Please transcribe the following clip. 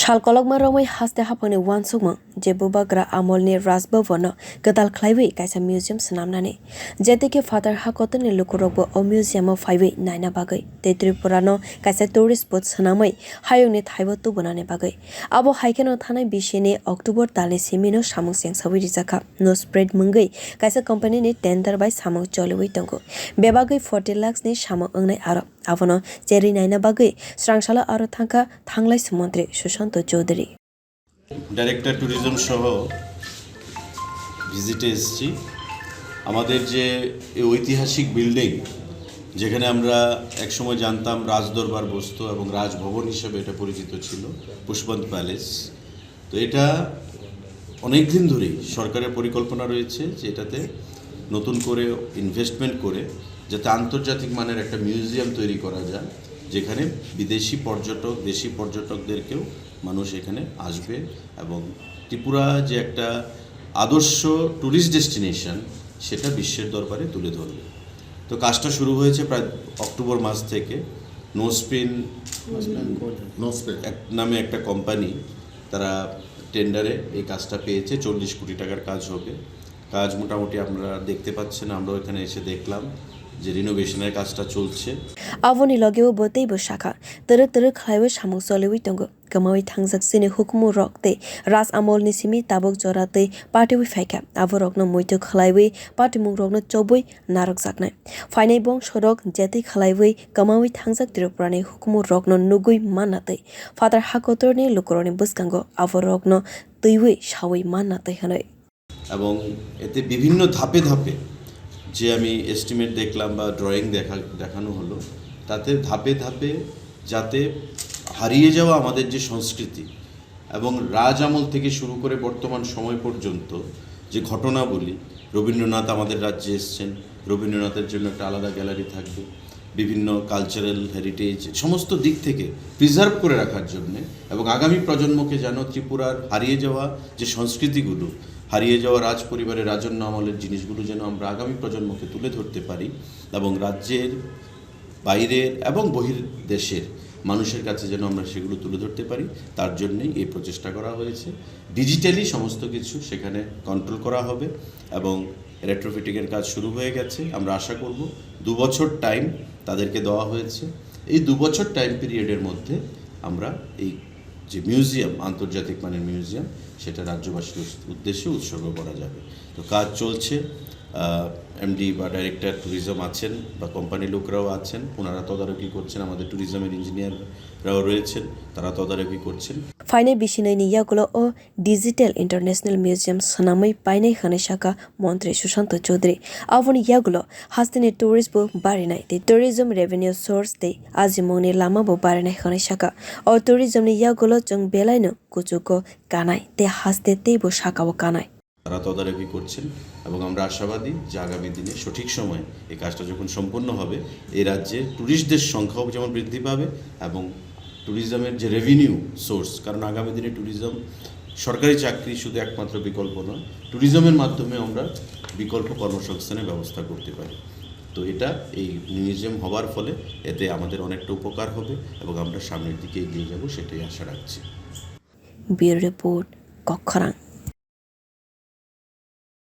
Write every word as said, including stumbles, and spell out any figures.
Sal kolokma romwi haste haphangni uansukmung je Bubagra amolni Raj Bhavanno kwtal khlaiwi kaisa museum swnamnani. J T K Phatar ha kotorni lukurokbo o museum-o phaiwi naina bagwi tei Tripurano kaisa tourist board swnamwi hayungni thaibo tubunani bagwi. Abo hai kheno thanai bisini October talni simino samung chengsawi rijakha. Newsprint mungwi kaisa company-ni tender bai samung choliwi tongo. Bebagwi forty lakhs-ni samung wngnai aro. Abono cherwi naina bagwi swrangsalo aro thangkha thanglai sumantri Sushanta Chowdhury. Director tourism সহ ভিজিটে এসেছি। আমাদের যে এই ঐতিহাসিক বিল্ডিং, যেখানে আমরা একসময় জানতাম রাজদরবার বসতো এবং রাজভবন হিসেবে এটা পরিচিত ছিল, পুষ্পবন্ত প্যালেস, তো এটা অনেক দিন ধরেই সরকারের পরিকল্পনা রয়েছে যে এটাতে নতুন করে ইনভেস্টমেন্ট করে যাতে আন্তর্জাতিক মানের একটা মিউজিয়াম তৈরি করা যায়, যেখানে বিদেশি পর্যটক, দেশি পর্যটকদেরকেও মানুষ এখানে আসবে এবং ত্রিপুরা যে একটা আদর্শ ট্যুরিস্ট ডেস্টিনেশন, সেটা বিশ্বের দরবারে তুলে ধরবে। তো কাজটা শুরু হয়েছে প্রায় অক্টোবর মাস থেকে। নোসপিন নোসপেন। এক নামে একটা কোম্পানি, তারা টেন্ডারে এই কাজটা পেয়েছে। চল্লিশ কোটি টাকার কাজ হবে। কাজ মোটামুটি আপনারা দেখতে পাচ্ছেন, আমরাও এখানে এসে দেখলাম যে রিনোভেশনের কাজটা চলছে। Aboni logeo bo teibo sakha, twrwk twrwk khlaiwi samung choliwi tongo. Kwmawi thangjak chini hukumu rok tei Raj Amolni simi tabuk jora tei patiwi phaikha. Aborokno muitu khlaiwi patimungrokno chobwi narwkjaknai. Phainai bongsorok jetwi khlaiwi kwmawi thangjak Tripurani hukumu rokno nugwi manna tei phatar hakotorni lukurokni bwskango aborokno twiwi sawi manna tei hwnwi. এবং এতে বিভিন্ন ধাপে ধাপে যে আমি এস্টিমেট দেখলাম বা ড্রয়িং দেখা দেখানো হলো, তাতে ধাপে ধাপে যাতে হারিয়ে যাওয়া আমাদের যে সংস্কৃতি এবং রাজ আমল থেকে শুরু করে বর্তমান সময় পর্যন্ত যে ঘটনাবলী, রবীন্দ্রনাথ আমাদের রাজ্যে এসছেন, রবীন্দ্রনাথের জন্য একটা আলাদা গ্যালারি থাকবে, বিভিন্ন কালচারাল হেরিটেজ সমস্ত দিক থেকে প্রিজার্ভ করে রাখার জন্য এবং আগামী প্রজন্মকে যেন ত্রিপুরার হারিয়ে যাওয়া যে সংস্কৃতিগুলো, হারিয়ে যাওয়া রাজ পরিবারের রাজন্য আমলের জিনিসগুলো যেন আমরা আগামী প্রজন্মকে তুলে ধরতে পারি এবং রাজ্যের বাইরের এবং বহির দেশের মানুষের কাছে যেন আমরা সেগুলো তুলে ধরতে পারি, তার জন্যই এই প্রচেষ্টা করা হয়েছে। ডিজিটালি সমস্ত কিছু সেখানে কন্ট্রোল করা হবে এবং রেট্রোফিটিংয়ের কাজ শুরু হয়ে গেছে। আমরা আশা করব দু বছর টাইম তাদেরকে দেওয়া হয়েছে। এই দু বছর টাইম পিরিয়ডের মধ্যে আমরা এই যে মিউজিয়াম, আন্তর্জাতিক মানের মিউজিয়াম, সেটা রাজ্যবাসীর উদ্দেশ্যে উৎসর্গ করা যাবে। তো কাজ চলছে। এমডি বা ডাইরেক্টর ট্যুরিজম আছেন বা কোম্পানির লোকরাও আছেন, ওনারা তদারকি করছেন, আমাদের ট্যুরিজমের ইঞ্জিনিয়াররাও রয়েছেন, তারা তদারকি করছেন। Phainai bisinai ni yagulo o Digital International Museum swnamwi painai hwnwi sakha Montri Sushanta Chowdhury. Aboni yagulo hasteni tourist bo barinai tei tourism revenue source tei ajimungni lama bo barinai hwnwi sakha. O tourism ni yagulo chwng belaino kuchugo kanai tei haste teibo sakao kanai. তারা তদারকি করছেন এবং আমরা আশাবাদী যে আগামী দিনে সঠিক সময়ে এই কাজটা যখন সম্পন্ন হবে, এই রাজ্যে ট্যুরিস্টদের সংখ্যাও যেমন বৃদ্ধি পাবে এবং ট্যুরিজমের যে রেভিনিউ সোর্স, কারণ আগামী দিনে ট্যুরিজম, সরকারি চাকরি শুধু একমাত্র বিকল্প নয়, ট্যুরিজমের মাধ্যমে আমরা বিকল্প কর্মসংস্থানের ব্যবস্থা করতে পারি। তো এটা এই মিউজিয়াম হওয়ার ফলে এতে আমাদের অনেকটা উপকার হবে এবং আমরা সামনের দিকে এগিয়ে যাব, সেটাই আশা রাখছি। Bureau Report, Kokkhorang.